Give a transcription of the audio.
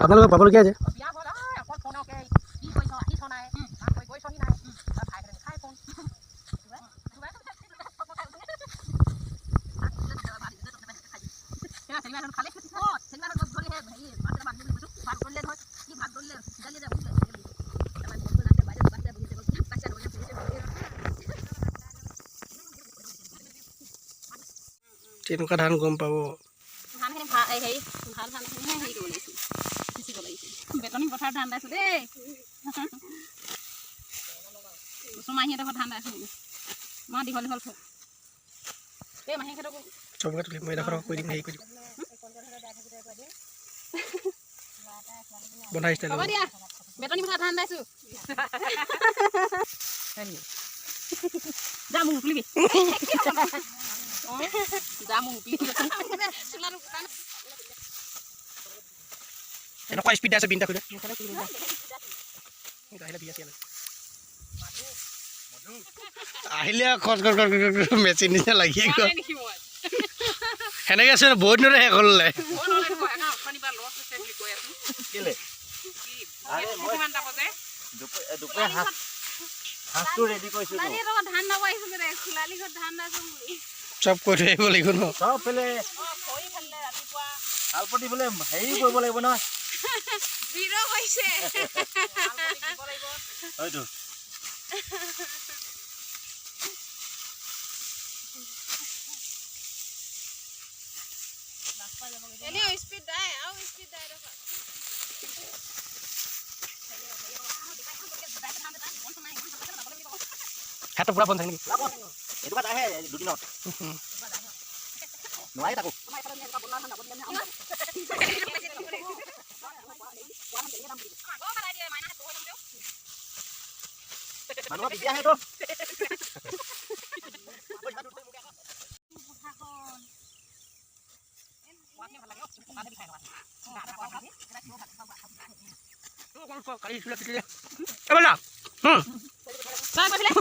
আপোনালোকক পাবলগীয়া যে। তেনেকুৱা ধান গম পাব। ধানখিনি ভাল, হেৰি ভাল ধানখিনিহে হেৰি কৰিব লাগিছিল, সিঁচিব লাগিছিল। বেতনি পথাৰত ধান দাইছোঁ দেই। ওচৰ মাহীহঁতৰ ঘৰত ধান দাইছোঁ বোলো। ইমান দীঘল দীঘল থোক এই মাহীহঁতকো। চবকে তুলিম মই। এডোখৰ কৈ দিম, হেৰি কৰি দিম, বন্ধা ষ্টাইল। হ'ব দিয়া, বেতনি পথাৰত ধান দাইছোঁ। যা, মোক নুতুলিবি। যা, মোক নুতুলিবি। এনেকুৱা স্পীড আছে। বিনটা খুলে আহিলে বিয়া চিয়া আহিলে খচ খচ খচ খচ মেচিন নিচিনা লাগি গ'ল। নেকি মই? সেনেকৈ আছে, বহুত দিনতে শেষ হ'ল। মই নহ'লে দেখোন এখন অথনিৰ পৰা লছ হৈছে বুলি কৈ আছো। কেলে? কি? আৰে মই কিমান যাব যে? দুপৰীয়া সাজটো ৰেডি কৰিছো। খোলালি ধান দাব আহিছো দে, খোলালি ঘৰত ধান দাইছো বুলি। চব কৈ থৈ আহিব লাগিব ন? চব ফালে। অ, খৰি ফালিলে ৰাতিপুৱা। শালপতি বোলে হেৰি কৰিব লাগিব নহয়। বিৰ হৈছে। হয়তো। এনেও স্পীড দাই আৰু স্পীড দাই দেখোন। হাতটো পূৰা বন্ধ থাকে নেকি? এইটো আহে দুদিনত নোৱাৰে তাকো। মানুহৰ বিদ্যা আহেতো। তই কৈছিলে।